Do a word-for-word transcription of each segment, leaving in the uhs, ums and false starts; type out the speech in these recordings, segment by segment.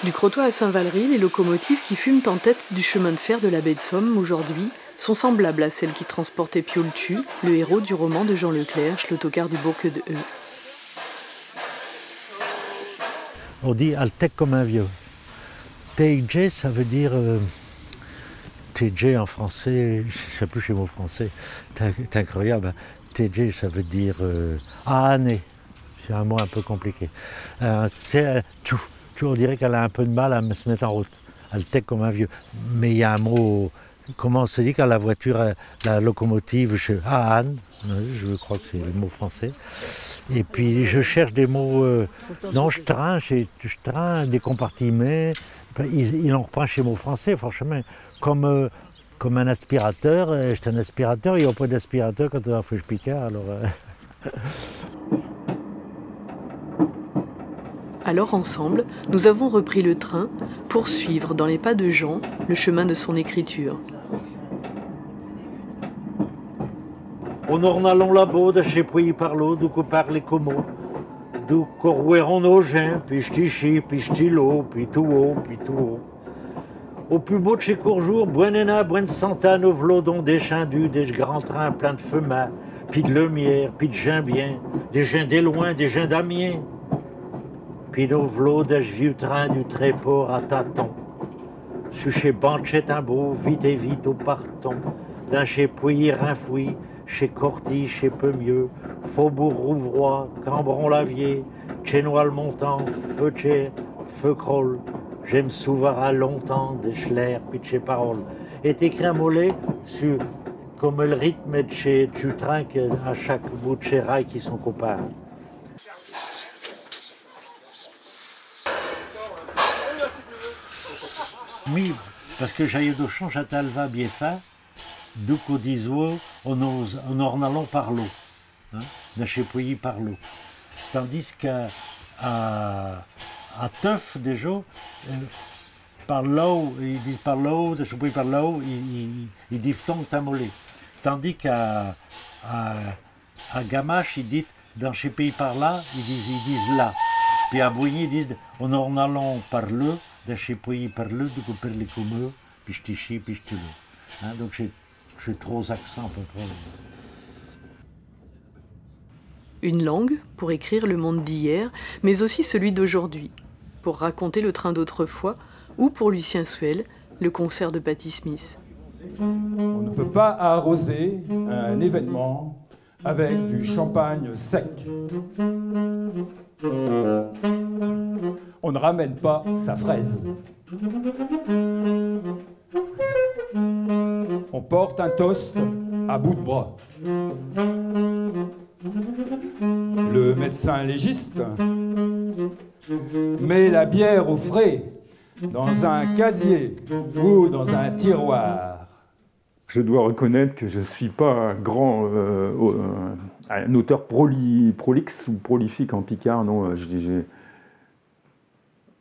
Du Crotoy à Sainte-Valerie, les locomotives qui fument en tête du chemin de fer de la baie de Somme aujourd'hui sont semblables à celles qui transportaient Piau le Tuve, le héros du roman de Jean Leclerc, L'autocar du bourg de Eu. On dit al tec comme un vieux. T G, ça veut dire. Euh, T G en français, je sais plus ces mots français, c'est incroyable. Hein. T G, ça veut dire euh, âne. C'est un mot un peu compliqué. Euh, tu sais, tu, tu, on dirait qu'elle a un peu de mal à me se mettre en route. Al tec comme un vieux. Mais il y a un mot, comment on se dit quand la voiture, euh, la locomotive, je, âne, je crois que c'est le mot français. Et puis je cherche des mots. Euh, non, je train, c'est je train, des compartiments. Il, il en reprend ces mots français, forcément. Comme, euh, comme un aspirateur, euh, c'est un aspirateur, il n'y a pas d'aspirateur quand on fait le picard, alors. Euh. Alors ensemble, nous avons repris le train pour suivre dans les pas de Jean le chemin de son écriture. On ornalon là-bas, de chez Pouilly par l'eau, d'où qu'on parle comme d'où qu'on roueront nos gens, puis ch'ti chi, puis ch'ti lo, puis tout haut, puis tout haut. Au plus beau de chez Courjoux, buen néna, buen Santa, nos v'là donc descindus de ch' grand train plein de fumée, pis de lumière, pis de gens bien, des gens de loin, des gens d'Amiens. Pis nos v'là de ch' vieux train du Tréport à tâtons. Su chés banchettes in bos, vite et vite au partant, dins chés puits rinfouis, chés Corti, chés Peumieux, faubourg Rouvroy, Cambron-Lavier, Tchénois-le-Montant, Feuchère, Feucrol, j'aime souvera longtemps de ch' l'air pis de chés paroles. Est écrit à mollet su comme le rythme de chés, du train que, à chaque bout de chés rails qui sont copains. Oui, parce que j'aille de change à Talva bien fin, d'où qu'au dix on, on ornalon par l'eau, hein, de chez Pouilly par l'eau. Tandis qu'à à, à Teuf, déjà, euh, par l'eau, ils disent par l'eau, de chez Pouilly par l'eau, ils, ils, ils diphtonguent à mollet. Tandis qu'à à, à Gamache, ils disent dans ces pays par là, ils disent, ils disent là. Puis à Bouigny, ils disent on ornalon par le, dans ces pays par le, du coup, par les communs, puis ch'ti chi, puis ch'ti lo. Hein, donc c'est trois accents à peu près. Une langue pour écrire le monde d'hier, mais aussi celui d'aujourd'hui, pour raconter le train d'autrefois, ou pour Lucien Suel, le concert de Patti Smith. On ne peut pas arroser un événement avec du champagne sec. On ne ramène pas sa fraise. On porte un toast à bout de bras. Le médecin légiste met la bière au frais dans un casier ou dans un tiroir. Je dois reconnaître que je ne suis pas un grand euh, euh, un auteur proli prolixe ou prolifique en picard. Non, euh, j'ai,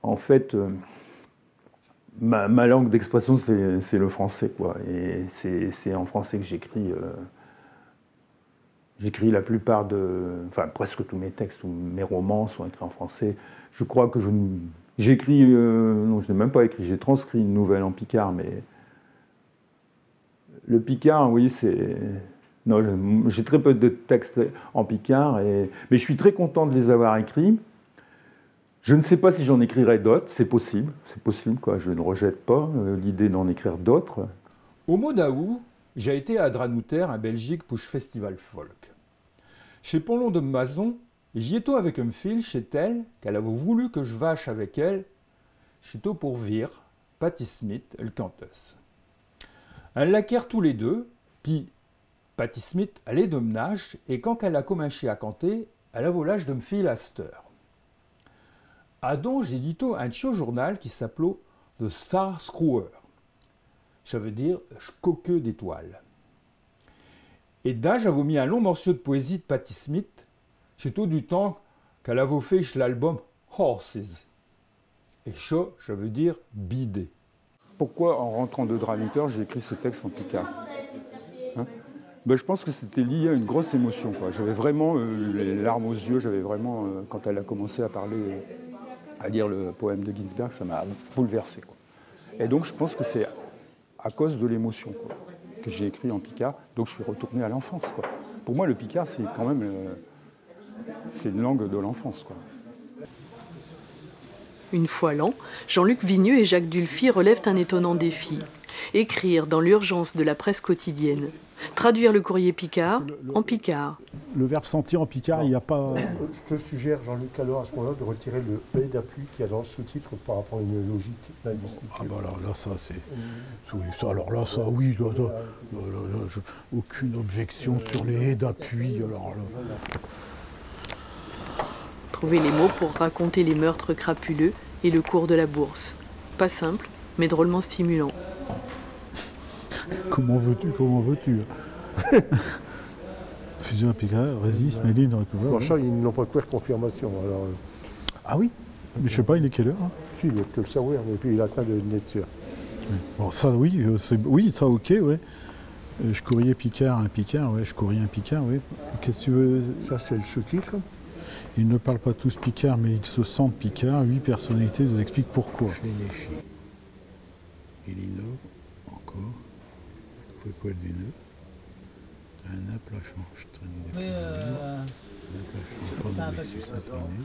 en fait, euh, ma, ma, langue d'expression, c'est le français, quoi. Et c'est en français que j'écris. Euh, j'écris la plupart de, enfin presque tous mes textes ou mes romans sont écrits en français. Je crois que je, j'écris, euh, non, je n'ai même pas écrit, j'ai transcrit une nouvelle en picard, mais le picard, oui, c'est. Non, j'ai très peu de textes en picard, et, mais je suis très content de les avoir écrits. Je ne sais pas si j'en écrirai d'autres, c'est possible, c'est possible, quoi. Je ne rejette pas euh, l'idée d'en écrire d'autres. Au mos d'août, j'ai été à Dranouter, in Belgique, pour ce festival folk. Chés pont lon de m'mason, j'y étos avec em' fille, ch'est elle qu'alle avot voulu que j'vache avec elle, ch'étot pour vir Patti Smith, l'canteuse. In l'aquèrent tous les deux, pis Patti Smith, alle est de m'âge, et quand qu'alle a comminché à canter, alle avot l'âge de m'fille à ch't'heure. Adon, j'ai ditot un tiot journal qui s'appelot The Star Screwer. Cha veut dire ch'coqueux d'étoiles. Et d'dins, j'avos mis un long morciau d'poésie d'Patti Smith, ch'étot du temps qu'alle avot fait ch'l'album Horses. Et cha, cha veut dire bidet. Pourquoi, en rentrant de Dranouter, j'ai écrit ce texte en picard ? Hein ? Ben, je pense que c'était lié à une grosse émotion, quoi. J'avais vraiment euh, les larmes aux yeux, j'avais vraiment, euh, quand elle a commencé à parler, euh, À lire le poème de Ginsberg, ça m'a bouleversé, quoi. Et donc, je pense que c'est à cause de l'émotion, quoi, que j'ai écrit en picard. Donc, je suis retourné à l'enfance, quoi. Pour moi, le picard, c'est quand même, euh, c'est une langue de l'enfance, quoi. Une fois l'an, Jean-Luc Vigneux et Jacques Dulphy relèvent un étonnant défi. Écrire dans l'urgence de la presse quotidienne. Traduire le courrier picard en picard. Le verbe sentir en picard, il n'y a pas. Je te suggère, Jean-Luc, alors à ce moment-là, de retirer le et d'appui qu'il y a dans le sous-titre par rapport à une logique linguistique. Ah bah là, là ça c'est. Oui, ça, alors là, ça, oui, là, là, là, là, je- aucune objection sur les et d'appui. Alors là. Trouver les mots pour raconter les meurtres crapuleux et le cours de la bourse. Pas simple, mais drôlement stimulant. Comment veux-tu, comment veux-tu hein ? Fusil à picard, résiste, mais il est dans le Bon, ça, ils n'ont pas de confirmation. Alors, euh, Ah oui. Mais je sais pas, il est quelle heure hein ? Si, il doit te le savoir, mais puis il attend de venir de sûr. Bon, ça oui, euh, c'est oui, ça ok, ouais. Euh, je courriais picard, un picard, ouais, je courriais un picard, ouais. Qu'est-ce que tu veux ? Ça, c'est le sous-titre. Ils ne parlent pas tous picard, mais ils se sentent picards. Huit personnalités vous expliquent pourquoi. Chez Neshi. Il innove encore. Faut quoi du nœud ? Un aplachant, je traîne des Mais, points. euh, Un aplachant, pas de blessure, ça traîne.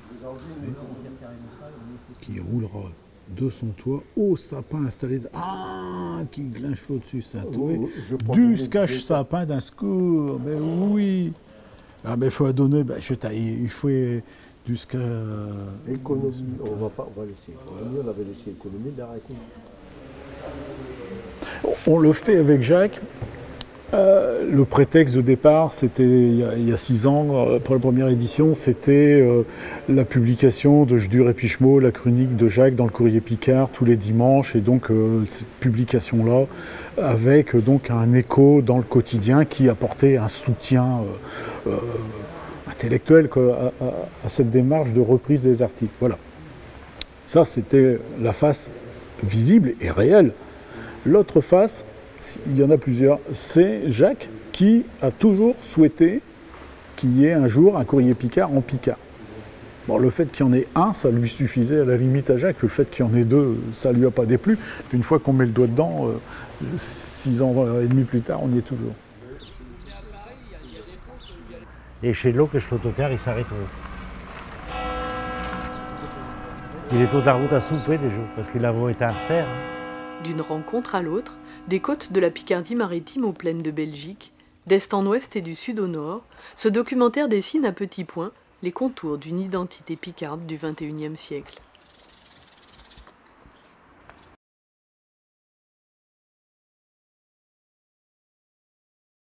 Qui roulera de son toit au sapin installé. Ah, qui glinche au-dessus, ça. Oh, je prends Du des- se cache des- sapin d'un secours, mais oui. Ah, mais il faut donner, ben, je t'ai- il faut du se ca- Économie, on va pas, on va laisser économie, on avait laissé économie de la raconte. On le fait avec Jacques. Euh, le prétexte de départ, c'était il y a- il y a six ans, euh, pour la première édition, c'était euh, la publication de J'dur et Pichemot, la chronique de Jacques dans le Courrier Picard tous les dimanches, et donc euh, cette publication-là avec euh, donc un écho dans le quotidien qui apportait un soutien euh, euh, intellectuel quoi, à, à- à cette démarche de reprise des articles. Voilà. Ça, c'était la face visible et réelle. L'autre face, il y en a plusieurs, c'est Jacques qui a toujours souhaité qu'il y ait un jour un Courrier Picard en picard. Bon, le fait qu'il y en ait un, ça lui suffisait à la limite à Jacques. Le fait qu'il y en ait deux, ça lui a pas déplu. Puis une fois qu'on met le doigt dedans, euh, six ans et demi plus tard, on y est toujours. Et ch'est là que l'autocar, il s'arrête. Il est au de la route à souper déjà, parce que l'avant était en retard. Hein. D'une rencontre à l'autre, des côtes de la Picardie maritime aux plaines de Belgique, d'est en ouest et du sud au nord, ce documentaire dessine à petits points les contours d'une identité picarde du vingt et unième siècle.